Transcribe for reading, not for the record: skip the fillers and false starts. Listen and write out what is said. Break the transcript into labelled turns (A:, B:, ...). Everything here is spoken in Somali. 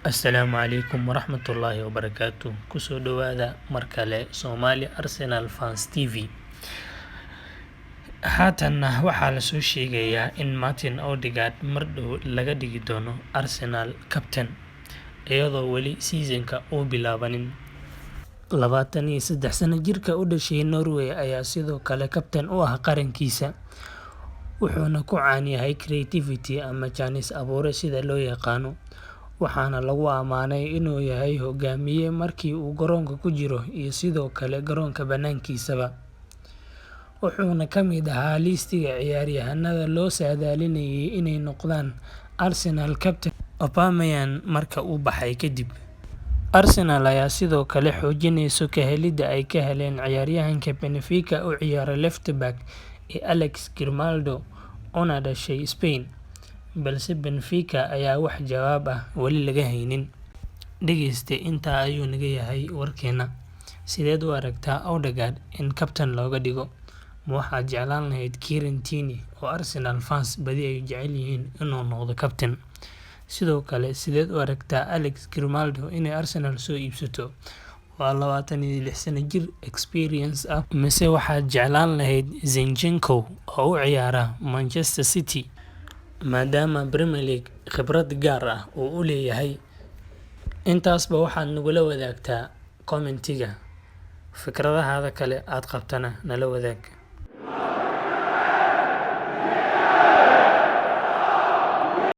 A: Asalaamu calaykum waraxmatullaahi wabarakaatu. Kusoo dhawaada mar kale Somali Arsenal Fans TV. Haatanna waxaa lasoo sheegayaa in Martin Odegaard mar dhow laga dhigi doono Arsenal captain, iyadoo weli season-ka uu bilaabanin. 23 sano jirka u dhashay Norway ayaa sidoo kale kabtan u ah qarankiisa, wuxuuna ku caan yahay creativity ama chance abuure sida loo yaqaano, waxaana lagu amaanay inuu yahay hogaamiye markii uu garoonka ku jiro iyo sidoo kale garoonka banaankiisaba. Wuxuuna ka mid ahaa liistiga ciyaaryahanada loo saadaalinayay inay noqdaan Arsenal captain Aubameyang marka uu baxay kadib. Arsenal ayaa sidoo kale xoojineyso ka helida ay ka heleen ciyaaryahanka Benfica u ciyaara left back ee Alex Grimaldo, una dhashay Spain, balse Benfica ayaa wax jawaab ah wali laga haynin. Dhageyste, intaa ayuu naga yahay warkeena. Sideed u aragtaa Odegaard in kabtan looga dhigo? Ma waxaad jeclaan lahayd Kieran Tierney, oo Arsenal fans badi ay jecel yihiin, inuu noqdo kabtan? Sidoo kale, sideed u aragtaa Alex Grimaldo inay Arsenal soo iibsato? Waa 26 sano jir experience ah. Mise waxaad jeclaan lahayd Zinchenko oo u ciyaara Manchester City, maadaama Premier League khibrad gaar ah uu u leeyahay? Intaasba waxaad nagula wadaagtaa comment-iga. Fikradahaada kale aad qabtana nala wadaag.